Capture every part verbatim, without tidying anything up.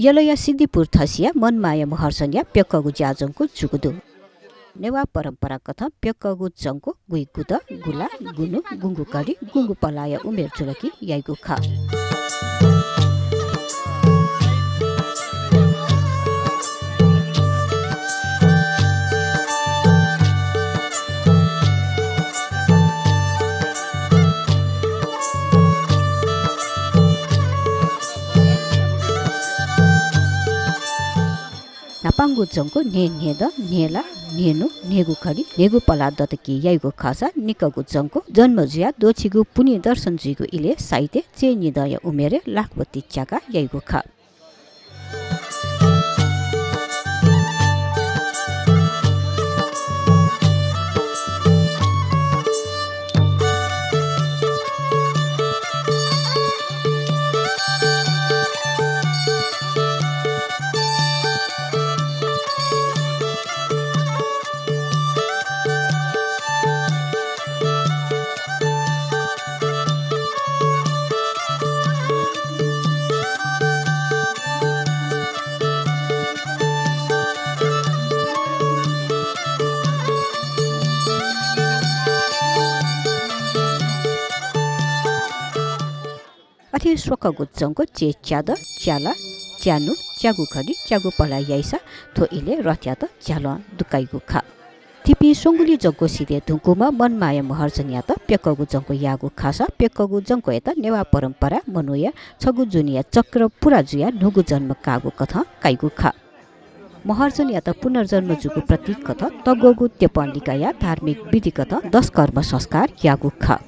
यलया सिद्धिपुर थसिया मनमाया महर्जनया प्यक्कःगु ज्याझंगु जूगु दु। नेवाः परम्परा कथं प्यक्कःगु जंगु गुइगुदँ, गुला, गुन्हु, गुंगु कडी, गुंगु पलाःया उमेर जुल कि याइगु खः। न्हापांगु जंगु न्हय् न्हय्दँ, न्हय्ला, न्हय्नु, न्हय्गु कडी, न्हय्गु पलाः दत कि याइगु खःसा निक्कःगु जंगु जन्म जुयाः द्वःछिगु पुन्हि दर्शन जुइगु इलय् साइत चय्निदँया उमेरय् लाखपति च्याकाः याइगु खः। अथे स्वकःगु जंगु चय्च्यादँ, च्याला, च्यानु, च्यागु कडी, च्यागु पलाः याइसा थ्व इलय् रथयात झ्यालं दुकाइगु खः। थीपिं स्वंगुलिं जंगु सिधये धुंकूम्ह मनमाया महर्जनयात प्यक्कःगु जंगु याःगु खःसा प्यक्कःगु जंगुयात नेवाः परम्परा मनूया छगू जुनिया चक्र पूरा जुयाः न्हूगु जन्म काःगु कथं काइगु खः। महर्जनयात पुनर्जन्म जूगु प्रतीक कथं तग्वःगु त्यपं लिकायाः धार्मिक विधि कथं दशकर्म संस्कार याःगु खः।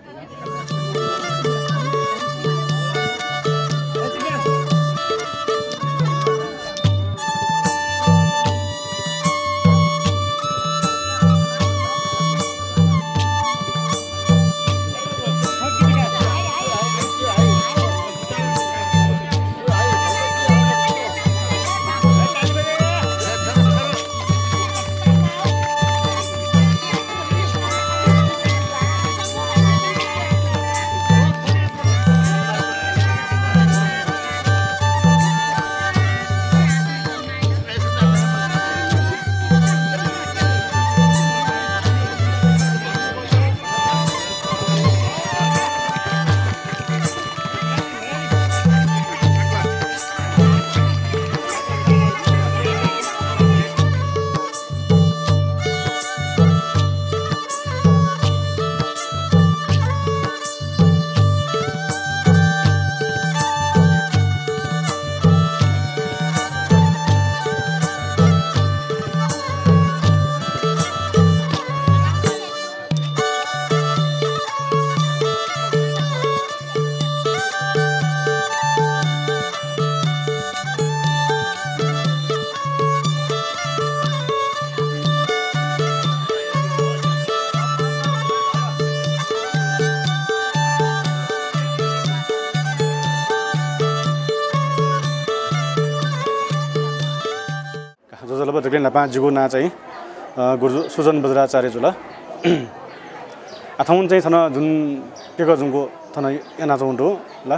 ज्वजलपा, दकलय् न्हापां जिगु नां चाहिँ, अ, गुरुजु सुजन बज्राचार्य जुल। आ, थौं चाहिँ थन जुन प्यकः जुंगु थन यानाच्वंगु दु ला।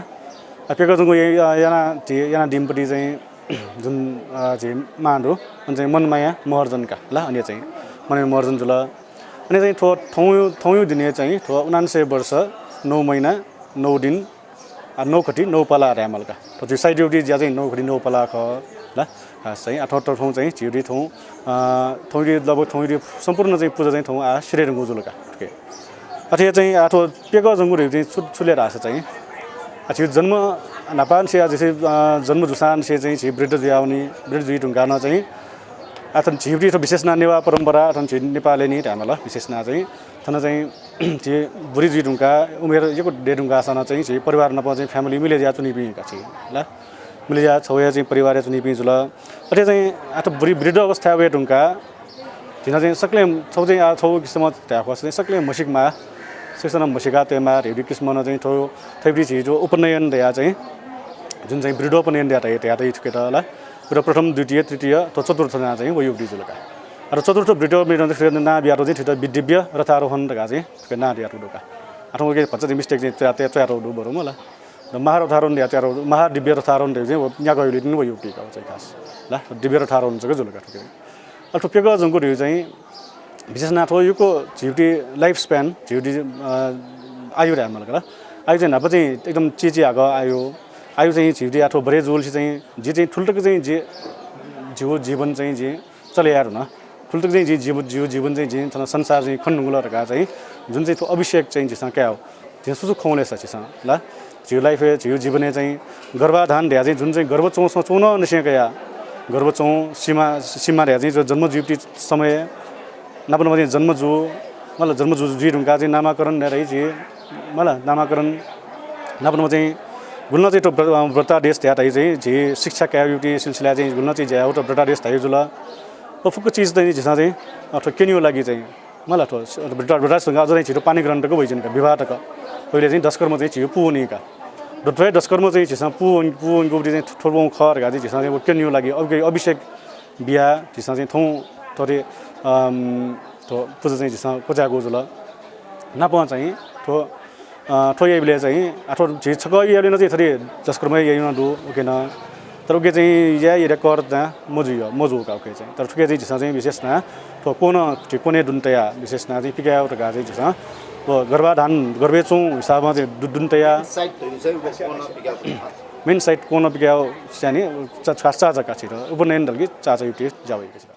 आ, प्यकः जुंगु या-, या-, याना-, झी यानादीम्ह पति चाहिँ जुन, अ, झी मां दु, अन चाहिँ मनमाया महर्जन का ला, अन चाहिँ मनमाया महर्जन जुल। अन चाहिँ थ्व थौं, थौंयु दिनय् चाहिँ थ्व उनान्सय वर्ष, नौ महिना, नौ दिन, आ, नौ खटि नौ पलाः धायेमाल का। थ्व झी साइत युवति ज्या चाहिँ नौ खटि नौ पलाः खः ला। खास चाहिँ आ थ्व, थ्व थौं चाहिँ झी युवति थौं, अ, थौं युवति लगभग थौं युवति सम्पूर्ण चाहिँ पुजा चाहिँ थौं आ सिधये धुंकूगु जुल का। OK। अथे चाहिँ आ थ्व प्यकः जुंगु धइगु चाहिँ छु, छु ले धाःसा चाहिँ, आ, झी जन्म न्हापांनिसें आ झीसं, अ, जन्म जूसांनिसें चाहिँ झी वृद्ध जुयावनी, वृद्ध जुइ धुंकाः नं चाहिँ आ थन झी युवति थ्व विशेष यानाः नेवाः परम्परा, आ थन झी नेपालय् नि धायेमाल विशेष यानाः चाहिँ थन चाहिँ झी बुरी जुइ धुंकाः, उमेर यक्व दये धुंकाःसां नं चाहिँ झी परिवार नाप चाहिँ family मिले जुयाच्वनीपिं का झी ला। मिले जुयाः छगू हे चाहिँ परिवारय् च्वनीपिं जुल। अथे चाहिँ आ थ्व बुरी वृद्ध अवस्थाय् वये धुंकाः झी नं चाहिँ सकलें छगू चाहिँ आ छगू किसिमं धायेखुसा चाहिँ सकलें म्हसीकेमाः, सकसिनं म्हसीका तयेमाः धइगु किसिमं नं चाहिँ थ्व, थुपिं झी थ्व उपनयन धयाः चाहिँ जुन चाहिँ वृद्धोपनयन धयाः धइ-, धयाः धइ थुकेत ला। वृद्ध प्रथम, द्वितीय, तृतीय, थ्व चतुर्थ यानाः चाहिँ वइगु जुल का। आ थ्व चतुर्थ वृद्धोपनयन थुकेत नां बियातःगु चाहिँ थुइत वि-, दिव्य रथारोहण धकाः चाहिँ थुके नां बियातःगु दु का। आ थौं उके भचा चाहिँ mistake चाहिँ च्वया-, च्वयातःगु दु बरु मला। महारथारोहण धयातःगु, महादिव्य रथारोहण धयागु चाहिँ व न्यागः युलितिनि व युक्ति का चाहिँ खास। ला, दिव्य रथारोहण जक जुल का थुके। अ, थ्व प्यकः जंगु धयागु चाहिँ विशेष यानाः थ्व यक्व झीगु life span, झीगु, अ, आयु धायेमाल का ला। आयु चाहिँ न्हापा चाहिँ एकदम चिचिहाकः आयु। आयु चाहिँ झीगु थ्व बढे जुलिसे चाहिँ जि चाहिँ थुलि तक चाहिँ जि, झीगु जीवन चाहिँ जि चले याये धुन। थुलि तक चाहिँ जि जीव-, झीगु जीवन चाहिँ जि थन संसार चाहिँ खने धुंकल धकाः चाहिँ जुन चाहिँ थ्व अभिषेक चाहिँ झीसं कायेगु। झीसं छु छु खंगु ले सा झीसं ला। झीगु life-य्, झीगु जीवनय् चाहिँ गर्भाधान धयाः चाहिँ जुन चाहिँ गर्भ च्वंसं च्वंनिसें कयाः गर्भ च्वं, सीमा, सीमा धयाः चाहिँ जो जन्म जुइपिं समय, नाप नाप चाहिँ जन्म जू, मला जन्म जू, जुइ धुंकाः चाहिँ नामाकरण धयाः चाहिँ, मला नामाकरण, नाप नाप चाहिँ गुलि नं चाहिँ थ्व व्र-, अ, व्रतादेश धयाः चाहिँ झी शिक्षा कायेगु सिलसिलाय् चाहिँ गुलि नं चाहिँ ज्यायेगु थ्व व्रतादेश धयागु जुल। व फुक्क चिज चाहिँ झीसं चाहिँ, अ, थ्व क्यनेगु लागि चाहिँ मला थ्व, अ, व्रता-, व्रतादेश धुंकाः अझ चाहिँ झीगु पाणिग्रहण तक वइच्वन का, विवाह तक। पहिले चाहिँ दशकर्म चाहिँ झीगु पूवनी का। थ्व हे दशकर्म चाहिँ झीसं पूवन-, पूवंगु चाहिँ थ्व-, थ्व खः धकाः चाहिँ झीसं चाहिँ व क्यनेगु लागि अभि-, अभिषेक बियाः झीसं चाहिँ थौं थथे, अम, थ्व पुजा चाहिँ झीसं क्वचायेगु जुल। नापं चाहिँ थ्व, अ, थ्व याइबलय् चाहिँ, आ, थ्व झी छकः याइबलय् नं चाहिँ थथे दशकर्म याइगु नं दु, उके नं। तर उके चाहिँ याये, याये कर नं मजुइगु, मजू का उके चाहिँ। तर थुके चाहिँ झीसं चाहिँ विशेष यानाः थ्व क्वनं, झी क्वनय् दुने तयाः विशेष यानाः चाहिँ पिकायेगु धकाः चाहिँ झीसं व गर्भाधान, गर्भय् च्वंगु हिसाबं चाहिँ दु-, दुने तयाः site धइगु चाहिँ व क्वनं पिकायेगु। Main site क्वनं पिकायेगु स्याने चा-, चा-, चाचा का छित। उपनयन दल कि चाचा युक्ति ज्या वइगु का छित।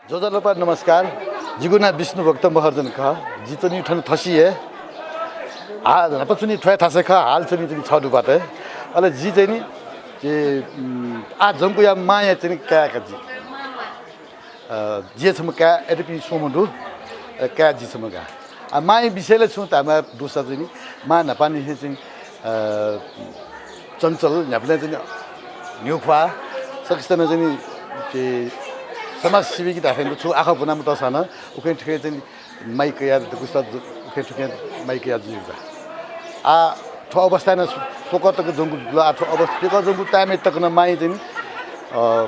ज्वजलपा, नमस्कार। जिगु नां विष्णुभक्त महर्जन खः। जि च्वनी थन थसिं हे। आ, न्हापा च्वनी थ्वय् थासय् खः, हाल च्वनी च्वनी छगू दुपातय्। अले जि चाहिँ नि, ए, उम्, आ, जंकुया मांया चाहिँ नि काय् का जि। अ, जिया छम्ह काय्, अय्‌तपिं स्वम्ह दु, अ, काय् जि छम्ह का। आ, मांया विषयलय् छुं धायेमाःगु दुसा चाहिँ नि, मां न्हापांनिसें चाहिँ, अ, चञ्चल, न्ह्याबलें चाहिँ नि न्ह्यख्वाः, सकसितं चाहिँ नि, के, समाजसेवी कि धायेफें दु, छुं आखः ब्वनामतःसां नं, उखें थुखें चाहिँ नि माइक या दुगुसा जु-, उखें थुखें माइक या जुइगु का। आ, थ्व अवस्थाय् नं सु-, स्वकः तक जंगु जुल। आ, थ्व अवस्था प्यकः जंगु time-य् तक नं मांया चाहिँ नि, अ,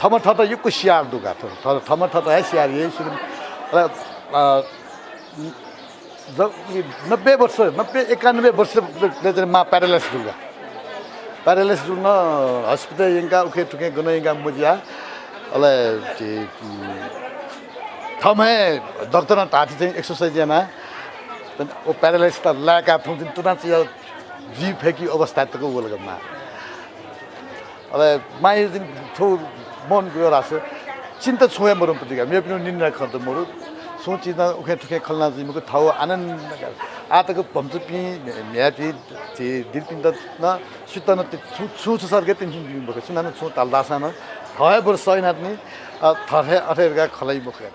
थःम्हं थःत यक्व स्याहार दु का। थः-, थः-, थःम्हं थःत हे स्याहार याइ। सुरु, अ, अ, ज-, नब्बे वर्ष, नब्बे एकानब्बे वर्ष ले चाहिँ मां paralysis जुल का। Paralysis जुल नं hospital यंकाः उखे थुखे गन यंकाः मजिया। अले झी, उम्, थःम्हं हे डाक्टरं धाःथें चाहिँ exercise यानाः व paralysis त लाय्‌काः थौं चाहिँ तुना चाहिँ जुइ फय्‌की अवस्था तक वल का मां। अले मांया चाहिँ थ्व मन गयो धाःसा चिन्ता छुं हे मदुम्ह पति का, मेपिनिगु निन्दा खँ त मदु। छुं चिज नं उखे थुखे खँ ल्हाना जुइ मखु, थः आनन्द। आः तक भम्चापिं, म्ह्याय्‌पिं, झी दिदिपिन्त नं सुयातं नं ति-, छुं, छुं छुं सरके tension जुइ मखु। सुनानं छुं धाल धाःसां नं थः हे बरु सहिनातनि, अ, थः हे अथे धकाः खँ ल्हाइ मखु।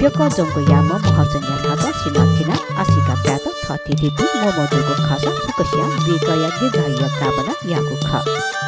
यक्व ज्वंक याःम्ह महर्जनया न्हाचः सिन्हः थिनाः आशिका कायेत थःथितिति म्वःम्वःजूगु खःसा फुक्कसियां बुइकःया दीर्घायुया कामना याःगु खः।